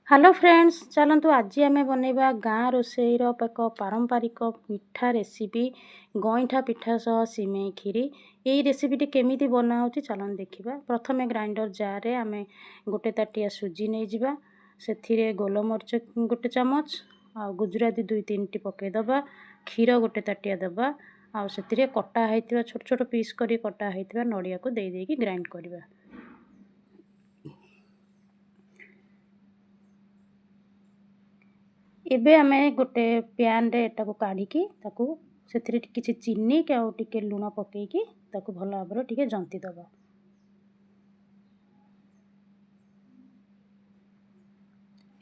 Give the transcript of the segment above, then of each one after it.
Hello friends, ଚାଲନ୍ତୁ ଆଜି ଆମେ ବନେଇବା ଗାଁ ରୋଷେଇର ଏକ ପାରମ୍ପରିକ ମିଠା ରେସିପି, ଗଇଁଠା ପିଠା ସହ ସିମେଇ କ୍ଷୀରି। ଏଇ ରେସିପିଟି କେମିତି ବନା ହେଉଛି ଚାଲନ୍ତୁ ଦେଖିବା। ପ୍ରଥମେ ଗ୍ରାଇଣ୍ଡର ଜାର୍ରେ ଆମେ ଗୋଟେ ତାଟିଆ ସୁଜି ନେଇଯିବା। ସେଥିରେ ଗୋଲମରିଚ ଗୋଟେ ଚାମଚ ଆଉ ଗୁଜୁରାତି 2-3ଟି ପକାଇଦେବା। କ୍ଷୀର ଗୋଟେ ତାଟିଆ ଦେବା ଆଉ ସେଥିରେ କଟା ହେଇଥିବା ଛୋଟ ଛୋଟ ପିସ୍ କରି କଟା ହେଇଥିବା ନଡ଼ିଆକୁ ଦେଇ ଦେଇକି ଗ୍ରାଇଣ୍ଡ କରିବା। ଏବେ ଆମେ ଗୋଟେ ପ୍ୟାନ୍ରେ ଏଟାକୁ କାଢ଼ିକି ତାକୁ ସେଥିରେ କିଛି ଚିନି ଆଉ ଟିକେ ଲୁଣ ପକାଇକି ତାକୁ ଭଲ ଭାବରେ ଟିକେ ଜନ୍ତି ଦେବା।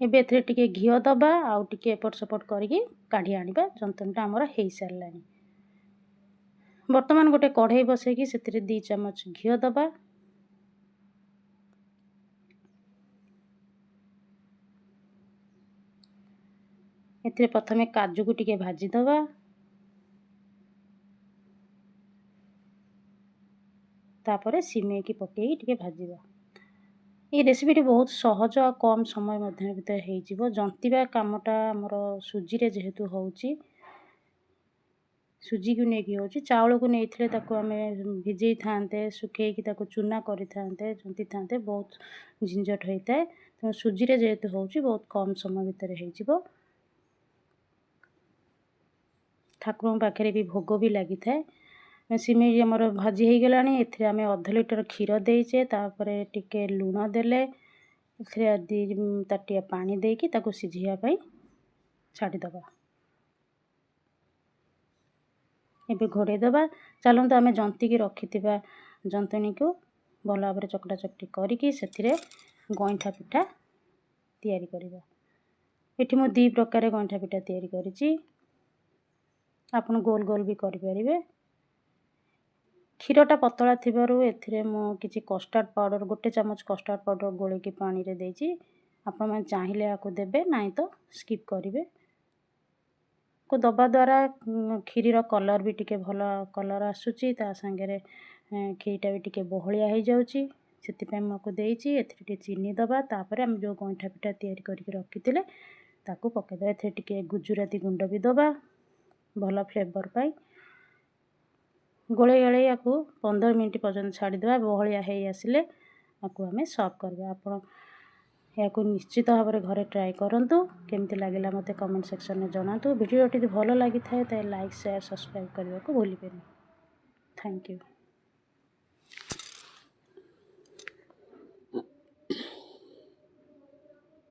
ଏବେ ଏଥିରେ ଟିକେ ଘିଅ ଦେବା ଆଉ ଟିକେ ଏପଟ ସେପଟ କରିକି କାଢ଼ି ଆଣିବା। ଜନ୍ତଣିଟା ଆମର ହେଇସାରିଲାଣି। ବର୍ତ୍ତମାନ ଗୋଟେ କଢ଼େଇ ବସେଇକି ସେଥିରେ 2 ଚାମଚ ଘିଅ ଦେବା। ଏଥିରେ ପ୍ରଥମେ କାଜୁକୁ ଟିକେ ଭାଜିଦେବା। ତାପରେ ସିମେଇକି ପକାଇକି ଟିକେ ଭାଜିବା। ଏଇ ରେସିପିଟି ବହୁତ ସହଜ ଆଉ କମ୍ ସମୟ ମଧ୍ୟ ଭିତରେ ହେଇଯିବ। ଜନ୍ତିବା କାମଟା ଆମର ସୁଜିରେ ଯେହେତୁ ହେଉଛି, ସୁଜିକୁ ନେଇକି ହେଉଛି। ଚାଉଳକୁ ନେଇଥିଲେ ତାକୁ ଆମେ ଭିଜେଇଥାନ୍ତେ, ଶୁଖେଇକି ତାକୁ ଚୁନା କରିଥାନ୍ତେ, ଜନ୍ତିଥାନ୍ତେ, ବହୁତ ଝିଞ୍ଝଟ ହେଇଥାଏ। ତେଣୁ ସୁଜିରେ ଯେହେତୁ ହେଉଛି ବହୁତ କମ୍ ସମୟ ଭିତରେ ହେଇଯିବ। ଠାକୁରଙ୍କ ପାଖରେ ବି ଭୋଗ ବି ଲାଗିଥାଏ। ସିମେଇ ଆମର ଭାଜି ହେଇଗଲାଣି। ଏଥିରେ ଆମେ ଅଧ ଲିଟର କ୍ଷୀର ଦେଇଛେ, ତାପରେ ଟିକେ ଲୁଣ ଦେଲେ, ଏଥିରେ 2 ତାଟିଆ ପାଣି ଦେଇକି ତାକୁ ସିଝେଇବା ପାଇଁ ଛାଡ଼ିଦେବା। ଏବେ ଘୋଡ଼େଇ ଦେବା। ଚାଲନ୍ତୁ ଆମେ ଜନ୍ତିକି ରଖିଥିବା ଜନ୍ତଣିକୁ ଭଲ ଭାବରେ ଚକଟା ଚକଟି କରିକି ସେଥିରେ ଗଇଁଠା ପିଠା ତିଆରି କରିବା। ଏଠି ମୁଁ 2 ପ୍ରକାର ଗଇଁଠା ପିଠା ତିଆରି କରିଛି। ଆପଣ ଗୋଲ ଗୋଲ ବି କରିପାରିବେ। କ୍ଷୀରଟା ପତଳା ଥିବାରୁ ଏଥିରେ ମୁଁ କିଛି କଷ୍ଟାର୍ଡ଼ ପାଉଡ଼ର, ଗୋଟେ ଚାମଚ କଷ୍ଟାର୍ଡ଼ ପାଉଡ଼ର ଗୋଳେଇକି ପାଣିରେ ଦେଇଛି। ଆପଣମାନେ ଚାହିଁଲେ ଏହାକୁ ଦେବେ, ନାହିଁ ତ ସ୍କିପ୍ କରିବେ। କୁ ଦେବା ଦ୍ୱାରା କ୍ଷୀରିର କଲର୍ ବି ଟିକେ ଭଲ କଲର୍ ଆସୁଛି, ତା ସାଙ୍ଗରେ କ୍ଷୀରିଟା ବି ଟିକେ ବହଳିଆ ହେଇଯାଉଛି, ସେଥିପାଇଁ ମୁଁ ଆକୁ ଦେଇଛି। ଏଥିରେ ଟିକେ ଚିନି ଦେବା। ତାପରେ ଆମେ ଯେଉଁ ଗଇଁଠା ପିଠା ତିଆରି କରିକି ରଖିଥିଲେ ତାକୁ ପକାଇଦେବା। ଏଥିରେ ଟିକେ ଗୁଜୁରାତି ଗୁଣ୍ଡ ବି ଦେବା ଭଲ ଫ୍ଲେଭର୍ ପାଇଁ। ଗୋଳେଇ ଗୋଳେଇ ୟାକୁ 15 ମିନିଟ୍ ପର୍ଯ୍ୟନ୍ତ ଛାଡ଼ିଦେବା। ବହଳିଆ ହେଇ ଆସିଲେ ଆକୁ ଆମେ ସର୍ଭ କରିବା। ଆପଣ ଏହାକୁ ନିଶ୍ଚିତ ଭାବରେ ଘରେ ଟ୍ରାଏ କରନ୍ତୁ। କେମିତି ଲାଗିଲା ମୋତେ କମେଣ୍ଟ ସେକ୍ସନରେ ଜଣାନ୍ତୁ। ଭିଡ଼ିଓଟି ଯଦି ଭଲ ଲାଗିଥାଏ ତାହେଲେ ଲାଇକ୍, ସେୟାର, ସବସ୍କ୍ରାଇବ୍ କରିବାକୁ ଭୁଲିବେନି। Thank you.